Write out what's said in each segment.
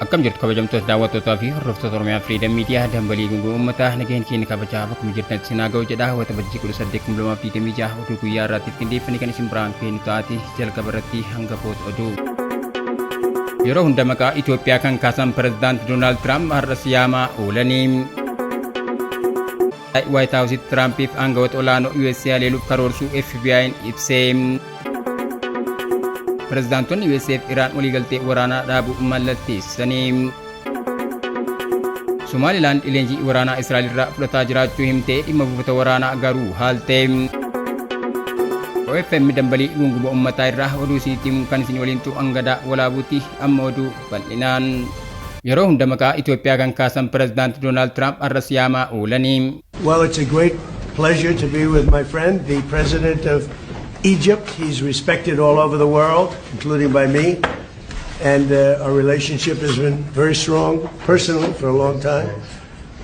Akkam jirtu kabajamtoota daawwattootaa fi hordoftoota Oromiyaa Freedom Media, dambalii gunguu uummataa, nageen keenya kabajaa bakkuma jirtanitti isin haa ga'u jedha. Waxabajjii 18, 2026 oduu guyyaa irraatiif qindeeffanii kan isin biraan geenyu taate. Jalqaba irratti hangafoota oduu. Yeroo hunda maqaa Itoophiyaa kan kaasan Pirezidaanti Doonaald Tiraamp har'as yaamaa oolanii. White Houseitti Tiraampiif aangawoota olaanoo USA haleeluuf karoorsuu FBI'n ibsee. Pirezidaantonni USA fi Iraan waliigaltee waraanaa dhaabuu mallatteessanii. Somaalilaand leenjii waraanaa Israa'el irraa fudhataa jiraachuu himtee, dhimma buufata waraanaa garuu haaltee. OFM dambalii gunguma uummataa irraa oduu isinitti himuun kan isin waliin turu Angadaa Walaabuuti. Amma oduu bal'inaan. Yeroo hunda maqaa Itoophiyaa kan kaasan Pirezidaanti Doonaald Tiraamp har'as yaamaa oolanii. Well, it's a great pleasure to be with my friend, the President of Egypt. He's respected all over the world, including by me. And our relationship has been very strong personally for a long time.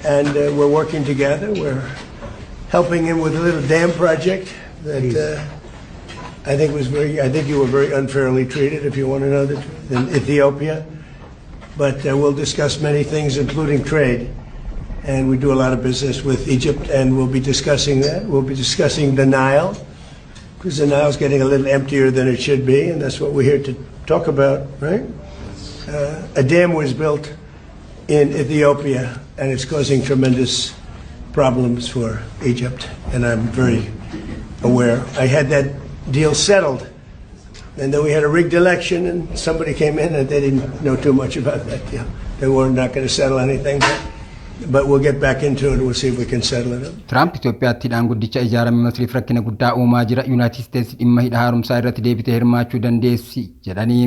And we're working together. We're helping him with a little dam project that I think was very, I think you were very unfairly treated, if you want to know the truth, in Ethiopia. But we'll discuss many things, including trade. And we do a lot of business with Egypt, and we'll be discussing that. We'll be discussing the Nile, because the Nile's getting a little emptier than it should be, and that's what we're here to talk about, right? A dam was built in Ethiopia, and it's causing tremendous problems for Egypt, and I'm very aware. I had that deal settled, and then we had a rigged election, and somebody came in, and they didn't know too much about that deal. They were not going to settle anything, but we'll get back into it and we'll see if we can settle it. Tiraamp Itoophiyaatti hidhaan guddicha ijaarame Masriif rakkina guddaa uumaa jira. Yuunaayitid Isteetsi dhimma hidha haaromsaa irratti deebitee hirmaachuu dandeessi jedhanii.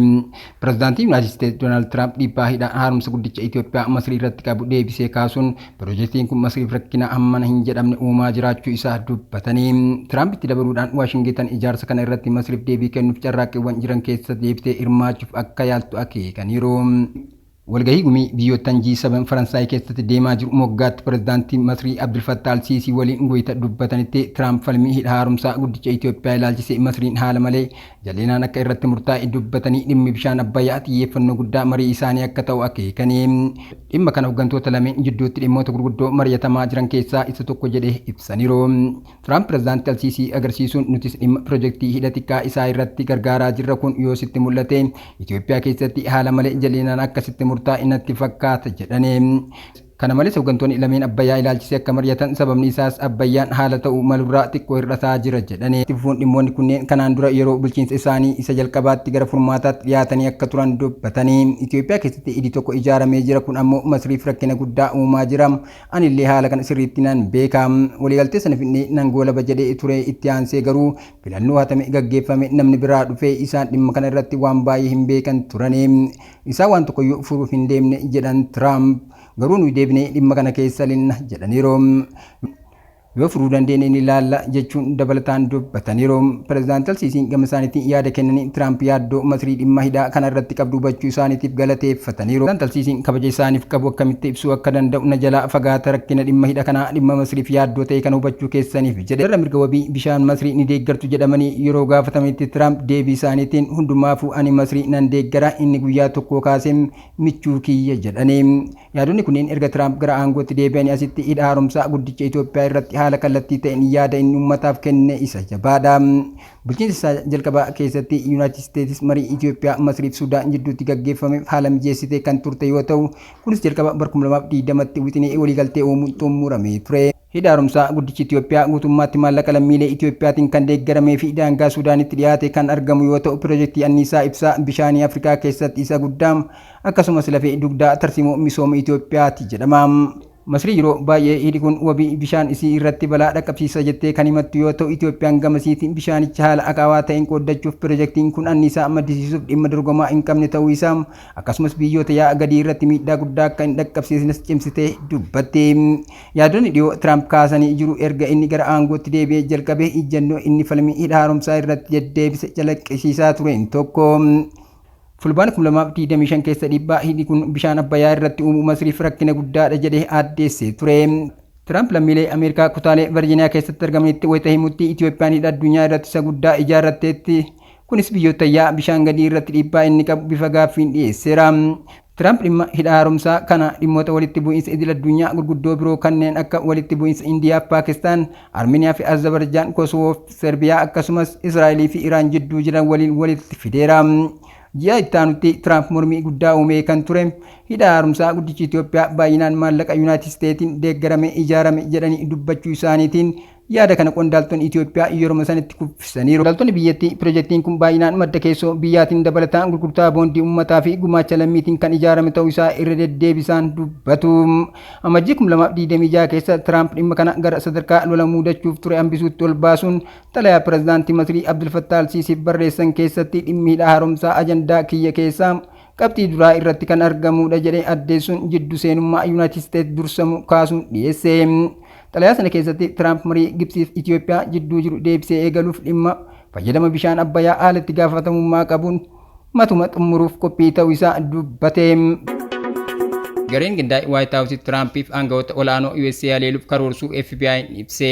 Pirezidaantiin Yuunaayitid Isteetsi Doonaald Tiraamp dhiibbaa hidha haaromsa guddicha Itoophiyaa Masrii irratti qabu deebisee kaasuun piroojeektiin kun Masriif rakkina hammana hin jedhamne uumaa jiraachuu isaa dubbatanii. Tiraamp itti dabaluudhaan Waashingitan ijaarsa kana irratti Masriif deebii kennuuf carraaqqiiwwan jiran keessa deebitee hirmaachuuf akka yaaltu akeekaniiru. Walgahii gumii biyyoottan G7 Faransaay keessatti deemaa jiru moggaatti pirezidaantii Masrii Abdul Fattah al-Siisii waliin wayita dubbatanitti, Tiraamp falmii hidha haaromsaa guddicha Itoophiyaa ilaalchisee Masriin haala malee jallinaan akka irratti murtaa'e dubbatanii, dhimmi bishaan Abbayyaa xiyyeeffannoo guddaa marii isaanii akka ta'u akeekanii, dhimma kana hooggantoota lameen jidduutti dhimmoota gurguddoo mari'atamaa jiran keessaa isa tokko jedhee ibsaniiru. Tiraamp pirezidaantii al-Siisii agarsiisuun, nutis dhimma piroojeektii hidha xiqqaa isaa irratti gargaaraa jirra, kun yoo sitti mul'ate Itoophiyaa keessatti haala malee jallinaan akkasitti murtaa'e natti fakkaata jedhanii. Kana malees hooggantoonni lameen Abbayyaa ilaalchisee akka mari'atan, sababni isaas Abbayyaan haala ta'uu malurraa xiqqoo hir'ataa jira jedhanii. Itti fufuun dhimmoonni kunneen kanaan dura yeroo bulchiinsa isaanii isa jalqabaatti gara furmaataatti dhiyaatanii akka turan dubbatanii, Itoophiyaa keessatti hidhi tokko ijaaramee jira, kun ammoo Masriif rakkina guddaa uumaa jira. Anillee haala kana sirriitti nan beeka. Waliigaltee sana fidnee nan goolaba jedhee ture. Itti aansee garuu filannoo hatame gaggeeffame, namni biraa dhufee, isaan dhimma kana irratti waan baay'ee hin beekan turanii. Isaan waan tokkoyyuu furuuf hin deemne jedhan Tiraamp. Garuu nuyi deebinee dhimma kana keessa linna jedhaniiru. Yoo furuu dandeenye ni ilaalla jechuun dabalataan dubbataniiru. Pireezidaanti Alsiisiin gama isaaniitiin yaada kennanii, Tiraamp yaaddoo Masrii dhimma hidhaa kana irratti qabdu hubachuu isaaniitiif galateeffataniiru. Pireezidaanti Alsiisiin kabaja isaaniif qabu akkamitti ibsuu akka danda'u na jalaa fagaata, rakkina dhimma hidha kanaa, dhimma Masriif yaaddoo ta'e kana hubachuu keessaniif jedhe. Irra mirga wabii bishaan Masrii ni deeggartu jedhamanii yeroo gaafatamanitti, Tiraamp deebii isaaniitiin, hundumaafuu ani Masrii nan deeggara, inni guyyaa tokko kaasee michuu kiyya jedhanii. Yaadonni kunneen erga Tiraamp gara aangootti deebi'anii asitti hidha haaromsaa guddicha Itoophiyaa irratti haala kallattii ta'een yaada inni uummataaf kenne isa jabaadha. Bulchiinsa isaa jalqabaa keessatti Yuunaayitid Isteetis marii Itoophiyaa, Masrii fi Sudaan jidduutti gaggeeffameef haala mijeessitee kan turte yoo ta'u, kunis jalqaba bara 2020tti wixinee waliigaltee uumuun xumuramee ture. Hidha haaromsaa guddichi Itoophiyaa guutummaatti maallaqa lammiilee Itoophiyaatiin kan deeggaramee fi daangaa Suudaanitti dhiyaate kan argamu yoo ta'u, piroojeektii anniisaa ibsaa bishaanii Afrikaa keessatti isa guddaa, akkasumas lafee dugdaa tarsiimoo misooma Itoophiyaati jedhama. Masrii yeroo baay'ee hidhi kun wabii bishaan isii irratti balaa dhaqqabsiisa jettee kan himattu yoo ta'u, Itoophiyaan gamasiitiin bishaanicha haala akaawaa ta'een qooddachuuf, piroojeektiin kun anniisaa maddisiisuuf dhimma dorgomaa hin qabne ta'uu isaa, akkasumas biyyoota yaa'a gadii irratti miidhaa guddaa akka hin dhaqqabsiisnes cimsitee dubbatte. Yaadonni dhiyoo Tiraamp kaasanii jiru erga inni gara aangootti deebi'ee jalqabee ijjannoo inni falmii hidha haaromsaa irratti deddeebise calaqqisiisaa tureen tokko. Fulbaana 2025 keessa dhiibbaa hidhi kun bishaan Abbayyaa irratti uumu Masriif rakkina guddaadha jedhee addeessee ture. Tiraamp lammiilee Ameerikaa kutaalee Virjiiniyaa keessatti argamanitti wayita himutti, Itoophiyaan hidha addunyaa irratti isa guddaa ijaarratteetti. Kunis biyyoota yaa'a bishaan gadii irratti dhiibbaa inni qabu bifa gaaffiin dhiyeesseera. Tiraamp dhimma hidha haaromsaa kana dhimmoota walitti bu'iinsa idil addunyaa gurguddoo biroo kanneen akka walitti bu'iinsa Indiyaa fi Paakistaan, Armeeniyaa fi Azerbaajaan, Kosovo fi Serbiyaa, akkasumas Israa'elii fi Iraan jidduu jiran waliin walitti fideera. Ji'a itti aanutti Tiraamp mormii guddaa uumee kan ture hidha haaromsaa guddichi Itoophiyaa baay'inaan maallaqa Yuunaayitid Isteetiin deeggarame ijaarame jedhanii dubbachuu isaaniitiin yaada kana qondaaltonni Itoophiyaa yeroo sanatti kuffisaniiru. Qondaaltonni biyyattii pirojektiin kun baay'inaan madda keessoo biyyaatiin dabalataan gurgurtaa boondii uummataa fi gumaacha lammiitiin kan ijaarame ta'uu isaa irra deddeebisaan dubbatu. Amajjii 2026 keessa Tiraamp dhimma kana gara sadarkaa lola muudachuuf ture hambisuutti ol baasuun xalayaa pirezidaantii Masrii Abdul Fattah al-Siisiif barreessan keessatti dhimmi hidha haaromsaa ajandaa kiyya keessaa qabxii duraa irratti kan argamudha jedhee addeessuun jiddu seenummaa Yuunaayitid Isteetsi dursamu kaasuun dhiyeesse. Xalayaa sana keessatti Tiraamp marii Gibxii fi Itoophiyaa jidduu jiru deebisee eegaluuf dhimma fayyadama bishaan Abbayyaa haala itti gaafatamummaa qabuun matuma xumuruuf qophii ta'uu isaa dubbate. Gareen qindaa'e Waayit Haawusitti Tiraampiif aangawoota olaanoo USA haleeluuf karoorsuu FBI'n ibse.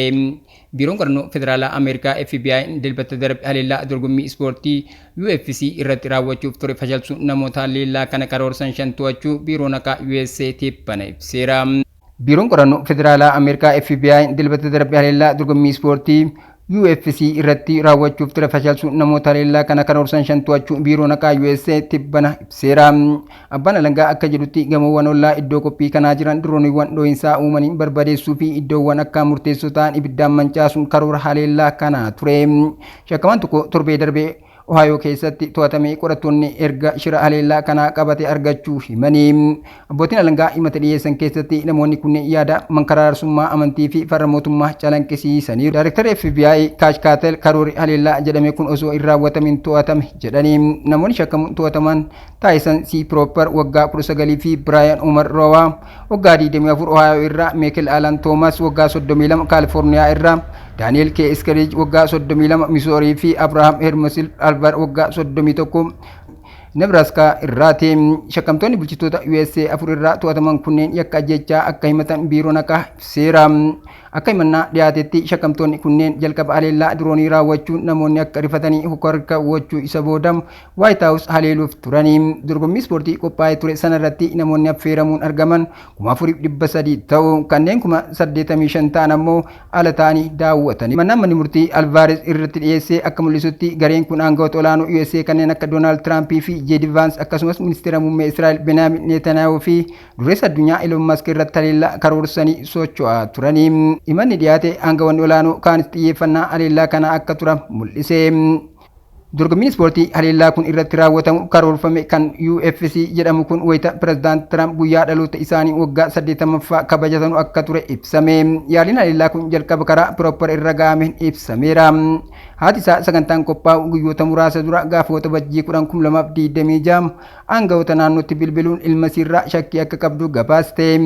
Biiroon Qorannoo Federaalaa Ameerikaa, FBI'n, Dilbata darbe haleellaa dorgommii ispoortii UFC irratti raawwachuuf ture fashalsuun namoota haleellaa kana karoorsan shan to'achuu Biiroon Haqaa USA tibbana ibseera. Biiroon Qorannoo Federaalaa Ameerikaa, FBI'n, Dilbata darbe haleellaa dorgommii ispoortii UFC irratti raawwachuuf ture fashalsuun namoota haleellaa kana karoorsan shan to'achuu Biiroon Haqaa USA tibbana ibseera. Abbaan alangaa akka jedhutti, gamoowwan ollaa iddoo qophii kanaa jiran dirooniiwwan dhoohinsaa uumanii barbadeessuu fi iddoowwan akka murteessoo ta'an ibiddaan mancaasuun karoora haleellaa kanaa ture. Shakkamaan tokko torbee darbee Ohaayoo keessatti to'atamee qorattoonni erga shira haleellaa kanaa qabate argachuu himanii. Abbootiin alangaa himata dhiyeessan keessatti namoonni kunneen yaada mankaraarsummaa amantii fi farra mootummaa calanqisiisaniiru. Daayirektarri FBI Kaash Kaatel karoorri haleellaa jedhame kun osoo hin raawwatamin to'atame jedhanii. Namoonni shakkamuun to'ataman Taayisan C. Proper waggaa 19 fi Biraayan Umar Roowaa waggaa 24 Ohaayoo irraa, Meekel Alan Toomas waggaa 32 Kaalifoorniyaa irraa, Daani'el K. Iskariij waggaa 32 Misoorii fi Abrahaam Hermosil Alvar waggaa 31 Nebraaskaa irraati. Shakkamtoonni bulchitoota USA afur irraa to'ataman kunneen yakka ajjechaa akka himatan biiroon haqaa ibseera. Akka himannaa dhiyaatetti, shakkamtoonni kunneen jalqaba haleellaa diroonii raawwachuun namoonni akka rifatanii hokkora gochuu, isa booda Waayit Haawus haleeluuf turanii. Dorgommii ispoortii qophaa'ee ture sanarratti namoonni affeeramuun argaman 4,300 ta'u. Kanneen 85,000 ta'an ammoo ala ta'anii daawwatanii. Himannaan manni murtii Alvaareez irratti dhiyeessee akka mul'isutti, gareen kun aangawoota olaanoo USA kanneen akka Doonaald Tiraampii fi Jeedi Vaans, akkasumas ministeera muummee Israa'el Benaamin Netanyaahuu fi dureessa addunyaa Elon Musk irratti haleellaa karoorsanii socho'aa turanii. Himanni dhiyaate aangawoonni olaanoo kaanis xiyyeeffannaa haleellaa kanaa akka turan mul'ise. Dorgommiin ispoortii haleellaa kun irratti raawwatamu karoorfame kan UFC jedhamu kun wayita pirezidaant Tiraamp guyyaa dhaloota isaanii waggaa 80ffaa kabajatanu akka ture ibsame. Yaaliin haleellaa kun jalqaba karaa Pirooppar irra ga'ameen ibsameera. Haati isaa sagantaan qophaa'u guyyoota muraasa dura gaafa Waxabajjii 10 2026 aangawoota naannootti bilbiluun ilma isiirraa shakkii akka qabdu gabaaste.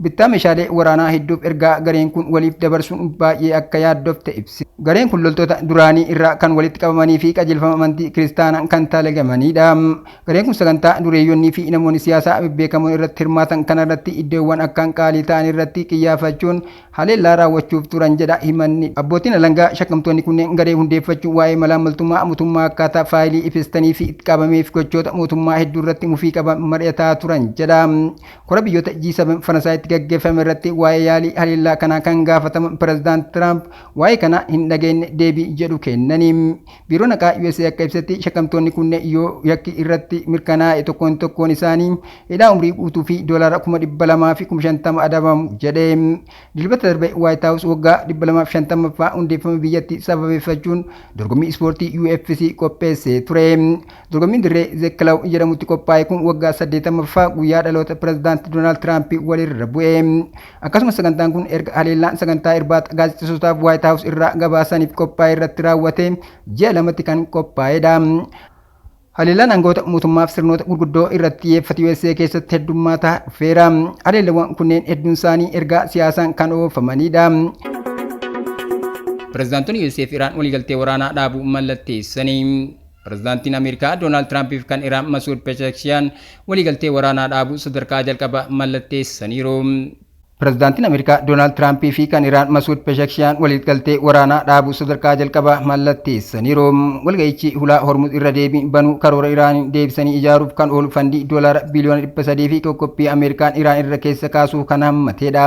Bittaa meeshaalee waraanaa hedduuf ergaa gareen kun waliif dabarsuun baay'ee akka yaaddofte ibse. Gareen kun loltoota duraanii irraa kan walitti qabamanii fi qajeelfama amantii kiristaanaan kan talagamanidha. Gareen kun sagantaa dureeyyonnii fi namoonni siyaasaa bebbeekamoon irratti hirmaatan kanarratti iddoowwan akkaan qaalii ta'an irratti qiyyaafachuun haleellaa raawwachuuf turan jedha himanni. Abbootiin alangaa shakkamtoonni kunneen garee hundeeffachuun waa'ee malaammaltummaa mootummaa, akkaataa faayilii ifestanii fi itti qabameef gochoota mootummaa hedduu irratti mufii qaban mari'ataa turan jedha. Kora biyyoota G7 Faransaayitti gaggeeffame irratti waa'ee yaalii haleellaa kanaa kan gaafataman pirezidaant Tiraamp waa'ee kana hin dhageenye deebii jedhu kennanii. Biiroon Haqaa USA akka ibsetti, shakkamtoonni kunneen yoo yakki irratti mirkanaa'e tokkoon tokkoon isaanii hidhaa umrii guutuu fi $250,000 adabamu jedhe. Dilbata darbe Waayit Haawus waggaa 250ffaa hundeeffama biyyattii sababeeffachuun dorgommii ispoortii UFC qopheessee ture. Dorgommiin dirree The Claw jedhamutti qophaa'e kun waggaa 80ffaa guyyaa dhaloota pirezidaanti Doonaald Tiraamp walirra bu'e. Akkasumas sagantaan kun erga haleellaan sagantaa irbaata gaazexeessotaaf Waayit Haawus irraa gabaasaniif qophaa'e irratti raawwate ji'a lamatti kan qophaa'edha. Haleellaan aangawoota mootummaaf sirnoota gurguddoo irratti xiyyeeffate USA keessatti heddummaataa dhufeera. Haleellawwan kunneen hedduun isaanii ergaa siyaasaan kan oofamanidha. Pirezidaantonni USA fi Iraan waliigaltee waraanaa dhaabuu mallatteessanii. Pirezidaantiin Ameerikaa Doonaald Tiraampii fi kan Iraan Masuud Pezeshkiyan waliigaltee waraanaa dhaabuu sadarkaa jalqaba mallatteessaniiru. Pireezidaantiin Ameerikaa Doonaald Tiraampii fi kan Iraan Masuud Pezeshkiyaan waliigaltee waraanaa dhaabuu sadarkaa jalqabaa mallatteessaniiru. Walga'ichi hulaa Hormuz irra deebiin banuu, karoora Iraan deebisanii ijaaruuf kan oolu fandii $300 biliyoona fi qoqqobbii Ameerikaan Iraan irra keessa kaasuu kan hammatedha.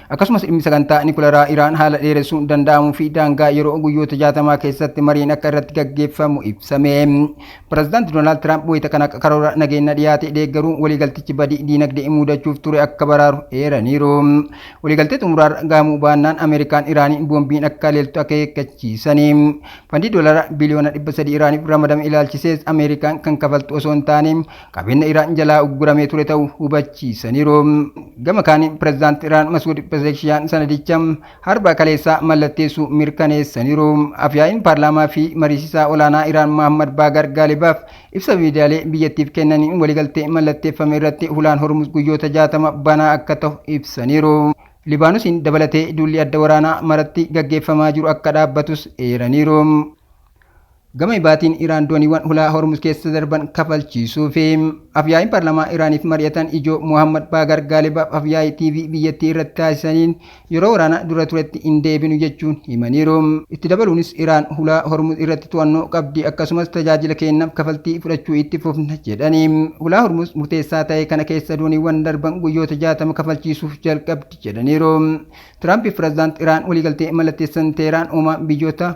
Akkasumas dhimmi sagantaa nikularaa Iraan haala dheeressuun danda'amuu fi daangaa yeroo guyyoota 60 keessatti mariin akka irratti gaggeeffamu ibsame. Pireezidaanti Doonaald Tiraamp wayita kana karoora nageenya dhiyaate deeggaruun waliigaltichi badii diinagdee mudachuuf ture akka baraaru eeraniiru. Waliigaltee xumuraarra gahamuu baannaan Ameerikaan Iraaniin boombiin akka leeltu akeekkachiisanii. Fandii $300 biliyoona Iraaniif ramadame ilaalchisees Ameerikaan kan kafaltu osoo hin taane qabeenya Iraan jalaa ugguramee ture ta'uu hubachiisaniiru. Gama kaaniin, pireezidaantii Iraan Masuud Pezeshkiyaan sanadicha harba kaleessaa mallatteessuu mirkaneessaniiru. Afyaa'iin paarlaamaa fi mariisisaa olaanaa Iraan Muhammad Baagar Gaalibaaf ibsa miidiyaalee biyyattiif kennaniin waliigaltee mallatteeffame irratti hulaan Hormuz guyyoota 60 banaa akka ta'u ibsaniiru. Libaanoosiin dabalatee duulli adda waraanaa maratti gaggeeffamaa jiru akka dhaabbatus eeraniiru. Gama ibaatiin Iraan dooniiwwan hulaa Hormuz keessa darban kafalchiisuu fi afyaa'iin paarlaamaa Iraaniif mari'atan ijoo Muhammad Baagar Gaalibaaf afyaa'ii TV biyyattii irratti taasisaniin yeroo waraana dura turetti hin deebinu jechuun himaniiru. Itti dabaluunis Iraan hulaa Hormuz irratti to'annoo qabdi, akkasumas tajaajila kennaaf kafaltii fudhachuu itti fufna jedhanii, hulaa Hormuz murteessaa ta'e kana keessa dooniiwwan darban guyyoota 60 kafalchiisuuf jalqabdi jedhaniiru. Tiraamp pireezidaant Iraan waliigaltee mallatteessan Teheraan uumaa biyyoota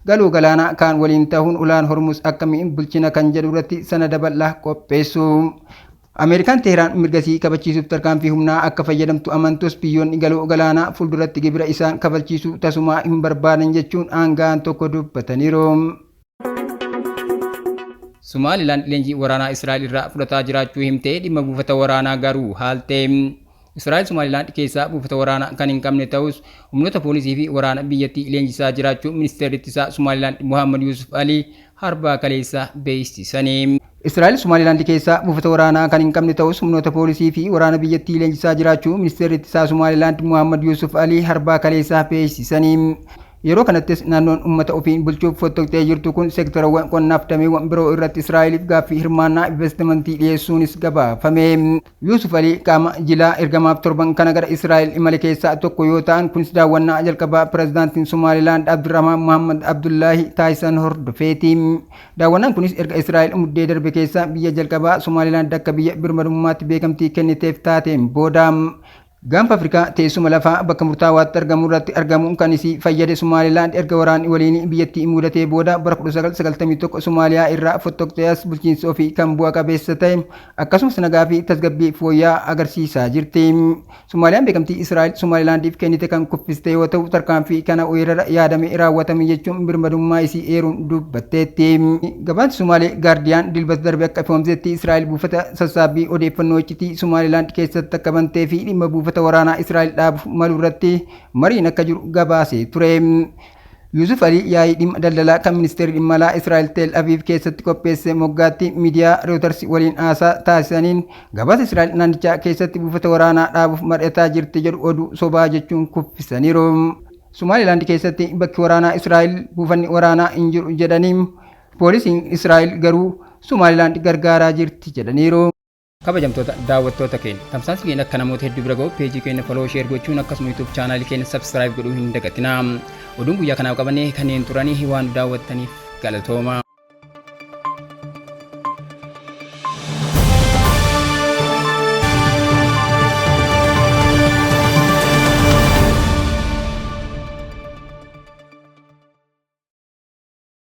galoo galaanaa kaan waliin ta'uun ulaan Hormuz akkamiin bulchina kan jedhu irratti sanada bal'aa qopheessu. Ameerikaan Teheraan mirgasii kabachiisuuf tarkaanfii humnaa akka fayyadamtu amantus, biyyoonni galoo galaanaa fuulduratti gibira isaan kafalchiisuu tasumaa hin barbaadan jechuun aanga'aan tokko dubbataniiru. Somaalilaan leenjii waraanaa Israa'el irraa fudhataa jiraachuu himtee, dhimma buufata waraanaa garuu haaltee. Israa'el Somaalilaand keessaa buufata waraanaa kan hin qabne ta'us, humnoota poolisii fi waraana biyyattii leenjisaa jiraachuu ministeerri ittisaa Somaalilaand Muhammad Yusuf Ali harbaa kaleessaa beeksisanii. Israa'el Somaalilaand keessaa buufata waraanaa kan hin qabne ta'us, humnoota poolisii fi waraana biyyattii leenjisaa jiraachuu ministeerri ittisaa Somaalilaand Muhammad Yusuf Ali harbaa kaleessaa beeksisanii. Yeroo kanattis naannoon uummata ofiin bulchuuf fottoqxee jirtu kun seektarawwan qonnaaf dameewwan biroo irratti Israa'eliif gaaffii hirmaannaa investimentii dhiyeessuunis gabaafame. Yuusuf Alii qaama jilaa ergamaaf torban kana gara Israa'el imale keessaa tokko yoo ta'an, kunis daawwannaa jalqabaa pireezidaantiin Somaalilaand Abdurrahmaan Muhammad Abdullaahi taasisan hordofeeti. Daawwannaan kunis erga Israa'el muddee darbe keessa biyya jalqabaa Somaalilaand akka biyya birmadummaatti beekamtii kenniteef taateen booda. Gaanfa Afrikaa teessuma lafaa bakka murtaawaatti argamu irratti argamuun kan isii fayyade Somaalilaand erga waraanni waliin biyyattii mudatee booda bara 1991 Somaaliyaa irraa fottoqxee as bulchiinsa ofii kan bu'a qabeessa ta'e akkasumas nagaa fi tasgabbii fooyya'aa agarsiisaa jirti. Somaaliyaan beekamtii Israa'el Somaalilaandiif kennite kan kuffiste yoo ta'u, tarkaanfii kana weerara yaadame raawwatame jechuun birmadummaa isii eeruun dubbatteetti. Gabaansi Somaalee Gaardiyaan Dilbata darbe akka ifoomsetti, Israa'el buufata sassaabbii odeeffannoo iccitii Somaalilaand keessatti akka bantee fi dhimma buufata waraanaa Israa'el dhaabuuf malu irratti mariin akka jiru gabaasee ture. Yuusuf Alii yaa'ii dhimma daldalaa kan ministeerri dhimma alaa Israa'el Tel Aviv keessatti qopheesse moggaatti miidiyaa Reuters waliin haasaa taasisaniin gabaasa Israa'el naannichaa keessatti buufata waraanaa dhaabuuf mari'ataa jirti jedhu oduu sobaa jechuun kuffisaniiru. Somaalilaand keessatti bakki waraanaa Israa'el buufanni waraanaa hin jiru jedhanii, poolisiin Israa'el garuu Somaalilaand gargaaraa jirti jedhaniiru. Kabajamtoota daawwattoota keenya, tamsaasni keenya akka namoota hedduu bira ga'u peejii keenya follow, share gochuun akkasuma YouTube chaanaalii keenya subscribe godhuu hin dagatinaa. Oduun guyyaa kanaaf qabannee kanneen turanii, waan daawwattaniif galatooma.